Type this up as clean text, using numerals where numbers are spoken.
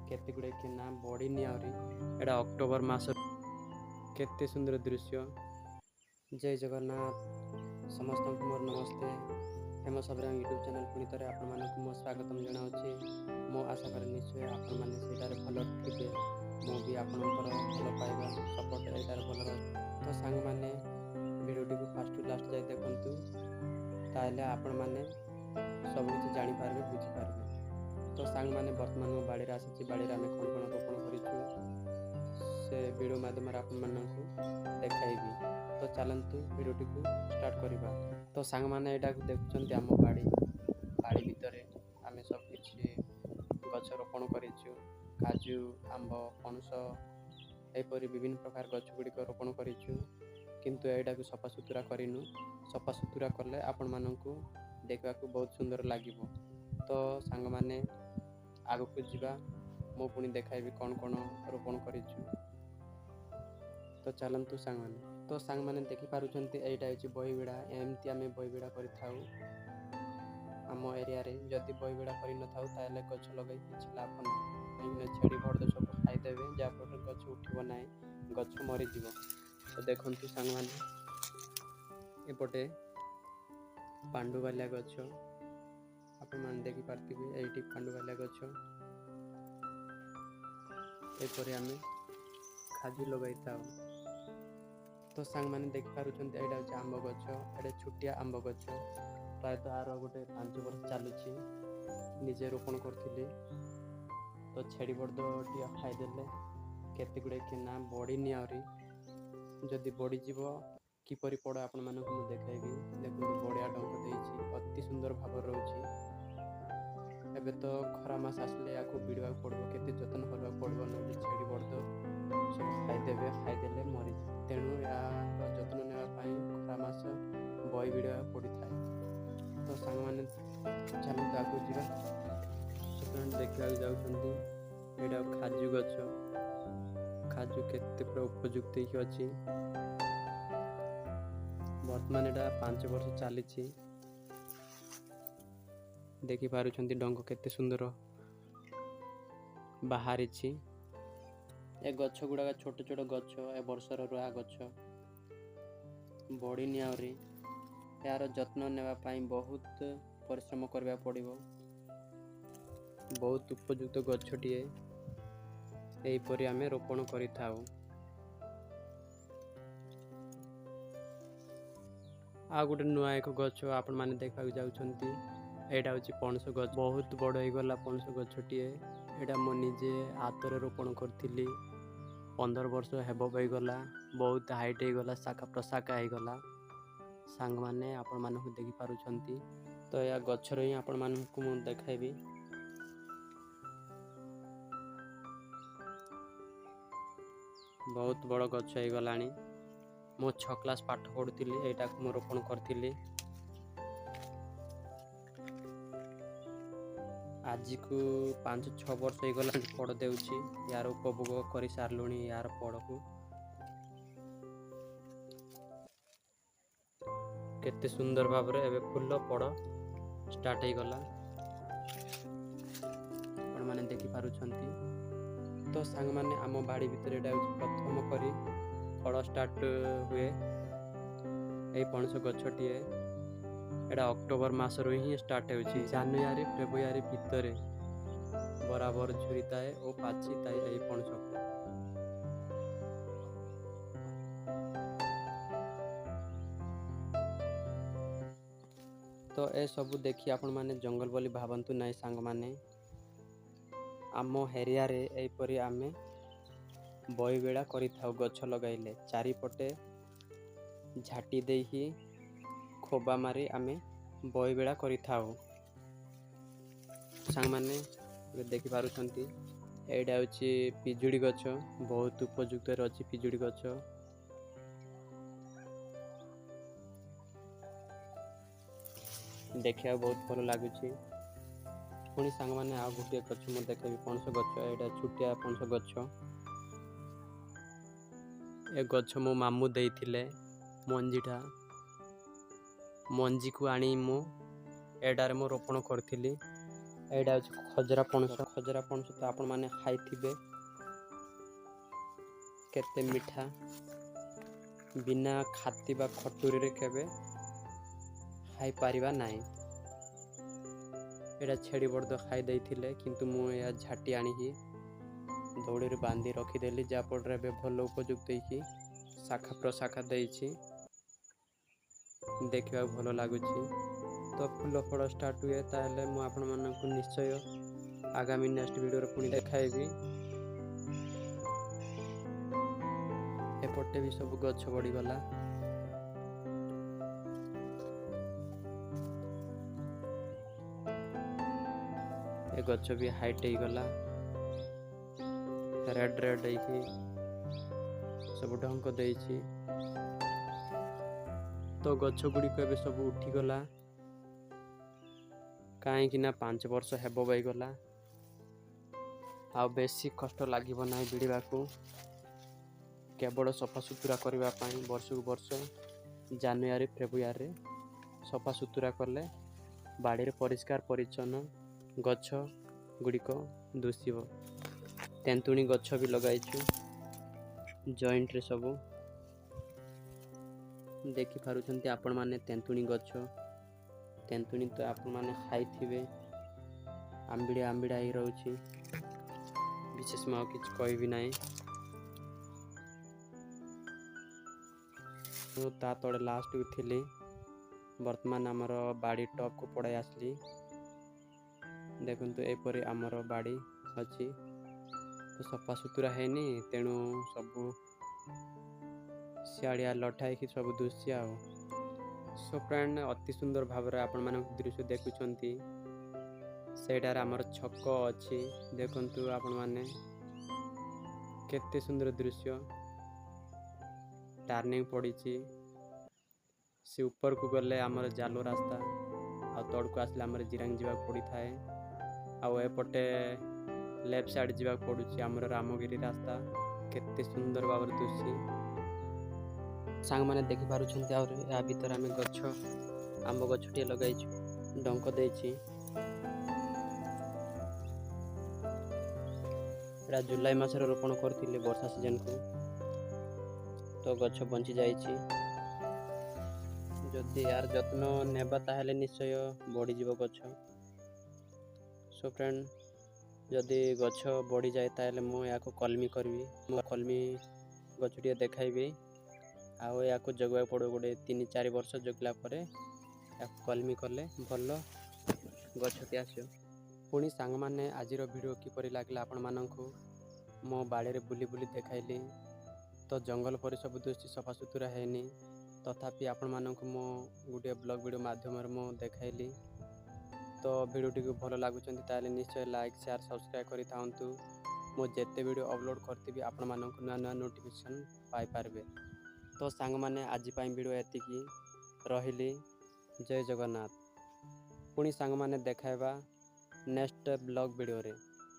କେତେ ଗୁଡ଼ିଏ କେନା ବଢ଼ିନି ଆହୁରି। ଏଇଟା ଅକ୍ଟୋବର ମାସ। କେତେ ସୁନ୍ଦର ଦୃଶ୍ୟ। ଜୟ ଜଗନ୍ନାଥ। ସମସ୍ତଙ୍କୁ ମୋର ନମସ୍ତେ। ଫେମସ୍ ଅବ୍ରାହମ ୟୁଟ୍ୟୁବ୍ ଚ୍ୟାନେଲ୍ ପୁଣି ଥରେ ଆପଣମାନଙ୍କୁ ମୁଁ ସ୍ୱାଗତମ ଜଣାଉଛି। ମୁଁ ଆଶା କରେ ନିଶ୍ଚୟ ଆପଣମାନେ ସେଇଟାରେ ଭଲ ଥିବେ। ମୁଁ ବି ଆପଣଙ୍କର ଭଲ ପାଇବା, ସପୋର୍ଟ ଏଇଟାରେ ଭଲ ରହେ। ତ ସାଙ୍ଗମାନେ, ଭିଡ଼ିଓଟିକୁ ଫାଷ୍ଟ ଟୁ ଲାଷ୍ଟ ଯାଇ ଦେଖନ୍ତୁ, ତାହେଲେ ଆପଣମାନେ ସବୁକିଛି ଜାଣିପାରିବେ, ବୁଝିପାରିବେ। ତ ସାଙ୍ଗମାନେ, ବର୍ତ୍ତମାନ ମୁଁ ବାଡ଼ିରେ ଆସିଛି। ବାଡ଼ିରେ ଆମେ କ'ଣ କ'ଣ ରୋପଣ କରିଛୁ, ସେ ଭିଡ଼ିଓ ମାଧ୍ୟମରେ ଆପଣମାନଙ୍କୁ ଦେଖାଇବି। ତ ଚାଲନ୍ତୁ, ଭିଡ଼ିଓଟିକୁ ଷ୍ଟାର୍ଟ କରିବା। ତ ସାଙ୍ଗମାନେ, ଏଇଟାକୁ ଦେଖୁଛନ୍ତି ଆମ ବାଡ଼ି। ବାଡ଼ି ଭିତରେ ଆମେ ସବୁ କିଛି ଗଛ ରୋପଣ କରିଛୁ। କାଜୁ, ଆମ୍ବ, ପଣସ, ଏହିପରି ବିଭିନ୍ନ ପ୍ରକାର ଗଛ ଗୁଡ଼ିକ ରୋପଣ କରିଛୁ। କିନ୍ତୁ ଏଇଟାକୁ ସଫାସୁତୁରା କରିନୁ। ସଫାସୁତୁରା କଲେ ଆପଣମାନଙ୍କୁ ଦେଖିବାକୁ ବହୁତ ସୁନ୍ଦର ଲାଗିବ। ତ ସାଙ୍ଗମାନେ, ଆଗକୁ ଯିବା, ମୁଁ ପୁଣି ଦେଖାଇବି କ'ଣ କ'ଣ ରୋପଣ କରିଛୁ। ତ ଚାଲନ୍ତୁ ସାଙ୍ଗମାନେ। ତ ସାଙ୍ଗମାନେ, ଦେଖିପାରୁଛନ୍ତି, ଏଇଟା ହେଉଛି ବହିବିଡ଼ା। ଏମିତି ଆମେ ବହିବିଡ଼ା କରିଥାଉ ଆମ ଏରିଆରେ। ଯଦି ବହିବିଡ଼ା କରିନଥାଉ, ତାହେଲେ ଗଛ ଲଗାଇ କିଛି ଲାଭ ନାହିଁ, କାହିଁକିନା ଛେଳି ବଳଦ ସବୁ ଖାଇଦେବେ, ଯାହାଫଳରେ ଗଛ ଉଠିବ ନାହିଁ, ଗଛ ମରିଯିବ। ତ ଦେଖନ୍ତୁ ସାଙ୍ଗମାନେ, ଏପଟେ ପାଣ୍ଡୁବାଲିଆ ଗଛ ଆପଣମାନେ ଦେଖିପାରୁଥିବେ। ଏଇଠି ପାଣ୍ଡୁବାଲିଆ ଗଛ। ଏପରି ଆମେ କାଜୁ ଲଗାଇଥାଉ। ତ ସାଙ୍ଗମାନେ, ଦେଖିପାରୁଛନ୍ତି, ଏଇଟା ହେଉଛି ଆମ୍ବ ଗଛ। ଏଇଟା ଛୋଟିଆ ଆମ୍ବ ଗଛ। ପ୍ରାୟତଃ ଆର ଗୋଟେ 5 ବର୍ଷ ଚାଲୁଛି। ନିଜେ ରୋପଣ କରିଥିଲି। ତ ଛେଳି ବଳଦ ଟିକେ ଖାଇଦେଲେ। କେତେ ଗୁଡ଼ିଏ କେନା ବଢ଼ିନି ଆହୁରି। ଯଦି ବଢ଼ିଯିବ, କିପରି ପଡ଼ ଆପଣମାନଙ୍କୁ ମୁଁ ଦେଖାଇବି। ଦେଖନ୍ତୁ, ବଢ଼ିଆ ଡଙ୍କ ଦେଇଛି, ଅତି ସୁନ୍ଦର ଭାବରେ ରହୁଛି। ଏବେ ତ ଖରା ମାସ ଆସିଲେ ଏହାକୁ ଭିଡ଼ିବାକୁ ପଡ଼ିବ, କେତେ ଯତ୍ନ କରିବାକୁ ପଡ଼ିବ, ନହେଲେ ଛେଳି ବଳଦ ସବୁ ଖାଇଦେବେ। ଖାଇଦେଲେ ମରିଯିବ। ତେଣୁ ଏହାର ଯତ୍ନ ନେବା ପାଇଁ ଖରା ମାସ ବହି ଭିଡ଼ିବାକୁ ପଡ଼ିଥାଏ। ତ ସାଙ୍ଗମାନେ, ଚାଲନ୍ତୁ ଆଗକୁ ଯିବା। ସେମାନେ ଦେଖିବାକୁ ଯାଉଛନ୍ତି, ଏଇଟା କାଜୁ ଗଛ। କାଜୁ କେତେ ପୁରା ଉପଯୁକ୍ତ ହେଇକି ଅଛି। ବର୍ତ୍ତମାନ ଏଇଟା 5 ବର୍ଷ ଚାଲିଛି। ଦେଖିପାରୁଛନ୍ତି, ଡଙ୍କ କେତେ ସୁନ୍ଦର ବାହାରିଛି। ଏ ଗଛ ଗୁଡ଼ାକ ଛୋଟ ଛୋଟ ଗଛ, ଏ ବର୍ଷର ରୁଆ ଗଛ, ବଢ଼ିନି ଆହୁରି। ଏହାର ଯତ୍ନ ନେବା ପାଇଁ ବହୁତ ପରିଶ୍ରମ କରିବାକୁ ପଡ଼ିବ। ବହୁତ ଉପଯୁକ୍ତ ଗଛଟିଏ। ଏହିପରି ଆମେ ରୋପଣ କରିଥାଉ। ଆଉ ଗୋଟେ ନୂଆ ଏକ ଗଛ ଆପଣମାନେ ଦେଖିବାକୁ ଯାଉଛନ୍ତି। ଏଇଟା ହେଉଛି ପଣସ ଗଛ। ବହୁତ ବଡ଼ ହେଇଗଲା ପଣସ ଗଛଟିଏ। ଏଇଟା ମୁଁ ନିଜେ ହାତରେ ରୋପଣ କରିଥିଲି। 15 ବର୍ଷ ହେବ ହେଇଗଲା। ବହୁତ ହାଇଟ୍ ହେଇଗଲା, ଶାଖା ପ୍ରଶାଖା ହେଇଗଲା। ସାଙ୍ଗମାନେ, ଆପଣମାନଙ୍କୁ ଦେଖିପାରୁଛନ୍ତି ତ, ଏହା ଗଛର ହିଁ ଆପଣମାନଙ୍କୁ ମୁଁ ଦେଖାଇବି। ବହୁତ ବଡ଼ ଗଛ ହେଇଗଲାଣି। ମୁଁ 6 କ୍ଲାସ୍ ପାଠ ପଢ଼ୁଥିଲି, ଏଇଟାକୁ ମୁଁ ରୋପଣ କରିଥିଲି। ଆଜିକୁ 5-6 ବର୍ଷ ହେଇଗଲାଣି, ଫଳ ଦେଉଛି। ୟାର ଉପଭୋଗ କରିସାରିଲୁଣି ୟାର ଫଳକୁ। କେତେ ସୁନ୍ଦର ଭାବରେ ଏବେ ଫୁଲ ଫଳ ଷ୍ଟାର୍ଟ ହେଇଗଲା, ଆପଣମାନେ ଦେଖିପାରୁଛନ୍ତି। ତ ସାଙ୍ଗମାନେ, ଆମ ବାଡ଼ି ଭିତରେ ଏଇଟା ହେଉଛି ପ୍ରଥମ କରି ଫଳ ଷ୍ଟାର୍ଟ ହୁଏ ଏଇ ପଣସ ଗଛଟିଏ। ଏଇଟା ଅକ୍ଟୋବର ମାସରୁ ହିଁ ଷ୍ଟାର୍ଟ ହେଉଛି। ଜାନୁଆରୀ ଫେବୃଆରୀ ଭିତରେ ବରାବର ଝୁରିଥାଏ ଓ ପାଚିଥାଏ ଏହି ପଣସକୁ। ତ ଏସବୁ ଦେଖି ଆପଣମାନେ ଜଙ୍ଗଲ ବୋଲି ଭାବନ୍ତୁ ନାହିଁ। ସାଙ୍ଗମାନେ, ଆମ ଏରିଆରେ ଏହିପରି ଆମେ ବହିବେଡ଼ା କରିଥାଉ। ଗଛ ଲଗାଇଲେ ଚାରିପଟେ ଝାଟି ଦେଇକି ଖୋବା ମାରି ଆମେ ବହିବେଡ଼ା କରିଥାଉ। ସାଙ୍ଗମାନେ, ଏବେ ଦେଖିପାରୁଛନ୍ତି, ଏଇଟା ହେଉଛି ପିଜୁଳି ଗଛ। ବହୁତ ଉପଯୁକ୍ତରେ ଅଛି ପିଜୁଳି ଗଛ। ଦେଖିବାକୁ ବହୁତ ଭଲ ଲାଗୁଛି। ପୁଣି ସାଙ୍ଗମାନେ, ଆଉ ଗୋଟିଏ ଗଛ ମୁଁ ଦେଖେଇବି, ପଣସ ଗଛ। ଏଇଟା ଛୋଟିଆ ପଣସ ଗଛ। ଏ ଗଛ ମୋ ମାମୁଁ ଦେଇଥିଲେ ମଞ୍ଜିଟା। ମଞ୍ଜିକୁ ଆଣି ମୁଁ ଏଇଟାରେ ମୁଁ ରୋପଣ କରିଥିଲି। ଏଇଟା ହେଉଛି ଖଜରା ପଣସ। ଖଜରା ପଣସ ତ ଆପଣମାନେ ଖାଇଥିବେ, କେତେ ମିଠା। ବିନା ଖାତି ବା ଖଟୁରୀରେ କେବେ ଖାଇପାରିବା ନାହିଁ। ଏଇଟା ଛେଳି ବଳଦ ଖାଇ ଦେଇଥିଲେ, କିନ୍ତୁ ମୁଁ ଏହା ଝାଟି ଆଣିକି ଦଉଡ଼ିରେ ବାନ୍ଧି ରଖିଦେଲି, ଯାହାଫଳରେ ଏବେ ଭଲ ଉପଯୁକ୍ତ ହେଇକି ଶାଖା ପ୍ରଶାଖା ଦେଇଛି, ଦେଖିବାକୁ ଭଲ ଲାଗୁଛି। ତ ଫୁଲ ଫଳ ଷ୍ଟାର୍ଟ ହୁଏ ତାହେଲେ ମୁଁ ଆପଣମାନଙ୍କୁ ନିଶ୍ଚୟ ଆଗାମୀ ନେକ୍ସଟ ଭିଡ଼ିଓରେ ପୁଣି ଦେଖାଇବି। ଏପଟେ ବି ସବୁ ଗଛ ବଢ଼ିଗଲା। ଏ ଗଛ ବି ହାଇଟ୍ ହେଇଗଲା, ରେଡ୍ ରେଡ୍ ହେଇକି ସବୁ ଢଙ୍କ ଦେଇଛି। ତ ଗଛ ଗୁଡ଼ିକ ଏବେ ସବୁ ଉଠିଗଲା, କାହିଁକି ନା 5 ବର୍ଷ ହେବ ହେଇଗଲା, ଆଉ ବେଶୀ କଷ୍ଟ ଲାଗିବ ନାହିଁ ଭିଡ଼ିବାକୁ। କେବଳ ସଫାସୁତୁରା କରିବା ପାଇଁ ବର୍ଷକୁ ବର୍ଷ ଜାନୁଆରୀ ଫେବୃଆରୀରେ ସଫାସୁତୁରା କଲେ ବାଡ଼ିରେ ପରିଷ୍କାର ପରିଚ୍ଛନ୍ନ ଗଛ ଗୁଡ଼ିକ ଦୁଶିବ। ତେନ୍ତୁଣି ଗଛ ବି ଲଗାଇଛୁ ଜଏଣ୍ଟରେ, ସବୁ ଦେଖିପାରୁଛନ୍ତି ଆପଣମାନେ। ତେନ୍ତୁଣି ଗଛ, ତେନ୍ତୁଣି ତ ଆପଣମାନେ ଖାଇଥିବେ, ଆମ୍ବିଳିଆ ଆମ୍ବିଳା ହେଇ ରହୁଛି। ବିଶେଷ ମୁଁ ଆଉ କିଛି କହିବି ନାହିଁ। ମୁଁ ତା ତଳେ ଲାଷ୍ଟକୁ ଥିଲି, ବର୍ତ୍ତମାନ ଆମର ବାଡ଼ି ଟପ୍କୁ ପଳାଇ ଆସିଲି। ଦେଖନ୍ତୁ ଏପରି ଆମର ବାଡ଼ି ଅଛି, ତ ସଫାସୁତୁରା ହେଇନି, ତେଣୁ ସବୁ ସିଆଡ଼ିଆ ଲଠା ହେଇକି ସବୁ ଦୁଶୁଛି। ଆଉ ସୋ ଫ୍ରେଣ୍ଡ, ଅତି ସୁନ୍ଦର ଭାବରେ ଆପଣମାନଙ୍କ ଦୃଶ୍ୟ ଦେଖୁଛନ୍ତି। ସେଇଟାରେ ଆମର ଛକ ଅଛି, ଦେଖନ୍ତୁ ଆପଣମାନେ କେତେ ସୁନ୍ଦର ଦୃଶ୍ୟ। ଟର୍ଣ୍ଣିଂ ପଡ଼ିଛି, ସେ ଉପରକୁ ଗଲେ ଆମର ଜାଲ ରାସ୍ତା, ଆଉ ତଳକୁ ଆସିଲେ ଆମର ଜିରାଙ୍ଗ ଯିବାକୁ ପଡ଼ିଥାଏ। ଆଉ ଏପଟେ ଲେଫ୍ଟ ସାଇଡ଼୍ ଯିବାକୁ ପଡ଼ୁଛି ଆମର ରାମଗିରି ରାସ୍ତା। କେତେ ସୁନ୍ଦର ଭାବରେ ଦୁଶୁଛି ସାଙ୍ଗମାନେ ଦେଖିପାରୁଛନ୍ତି। ଆହୁରି ଏହା ଭିତରେ ଆମେ ଗଛ, ଆମ୍ବ ଗଛଟିଏ ଲଗାଇଛୁ, ଡଙ୍କ ଦେଇଛି। ଏଇଟା ଜୁଲାଇ ମାସରେ ରୋପଣ କରିଥିଲି ବର୍ଷା ସିଜନକୁ, ତ ଗଛ ବଞ୍ଚି ଯାଇଛି। ଯଦି ଏହାର ଯତ୍ନ ନେବା ତାହେଲେ ନିଶ୍ଚୟ ବଢ଼ିଯିବ ଗଛ। ସୋ ଫ୍ରେଣ୍ଡ, ଯଦି ଗଛ ବଢ଼ିଯାଏ ତାହେଲେ ମୁଁ ଏହାକୁ କଲମି କରିବି, ମୁଁ କଲମି ଗଛଟିଏ ଦେଖାଇବି। ଆଉ ଏହାକୁ ଜଗିବାକୁ ପଡ଼ିବ ଗୋଟେ 3-4 ବର୍ଷ, ଜଗିଲା ପରେ ଏହାକୁ କଲମି କଲେ ଭଲ ଗଛଟି ଆସିବ। ପୁଣି ସାଙ୍ଗମାନେ, ଆଜିର ଭିଡ଼ିଓ କିପରି ଲାଗିଲା ଆପଣମାନଙ୍କୁ? ମୋ ବାଡ଼ିରେ ବୁଲି ବୁଲି ଦେଖାଇଲି, ତ ଜଙ୍ଗଲ ପରି ସବୁ ଦୁଶୁଛି, ସଫାସୁତୁରା ହେଇନି, ତଥାପି ଆପଣମାନଙ୍କୁ ମୁଁ ଗୋଟିଏ ବ୍ଲଗ୍ ଭିଡ଼ିଓ ମାଧ୍ୟମରେ ମୁଁ ଦେଖାଇଲି। ତ ଭିଡ଼ିଓଟିକୁ ଭଲ ଲାଗୁଛନ୍ତି ତାହେଲେ ନିଶ୍ଚୟ ଲାଇକ୍, ସେୟାର, ସବସ୍କ୍ରାଇବ୍ କରିଥାନ୍ତୁ। ମୁଁ ଯେତେ ଭିଡ଼ିଓ ଅପଲୋଡ଼ କରିଥିବି ଆପଣମାନଙ୍କୁ ନୂଆ ନୂଆ ନୋଟିଫିକେସନ୍ ପାଇପାରିବେ। ତ ସାଙ୍ଗମାନେ, ଆଜି ପାଇଁ ଭିଡ଼ିଓ ଏତିକି ରହିଲି। ଜୟ ଜଗନ୍ନାଥ। ପୁଣି ସାଙ୍ଗମାନେ ଦେଖାଇବା ନେକ୍ସଟ ବ୍ଲଗ୍ ଭିଡ଼ିଓରେ।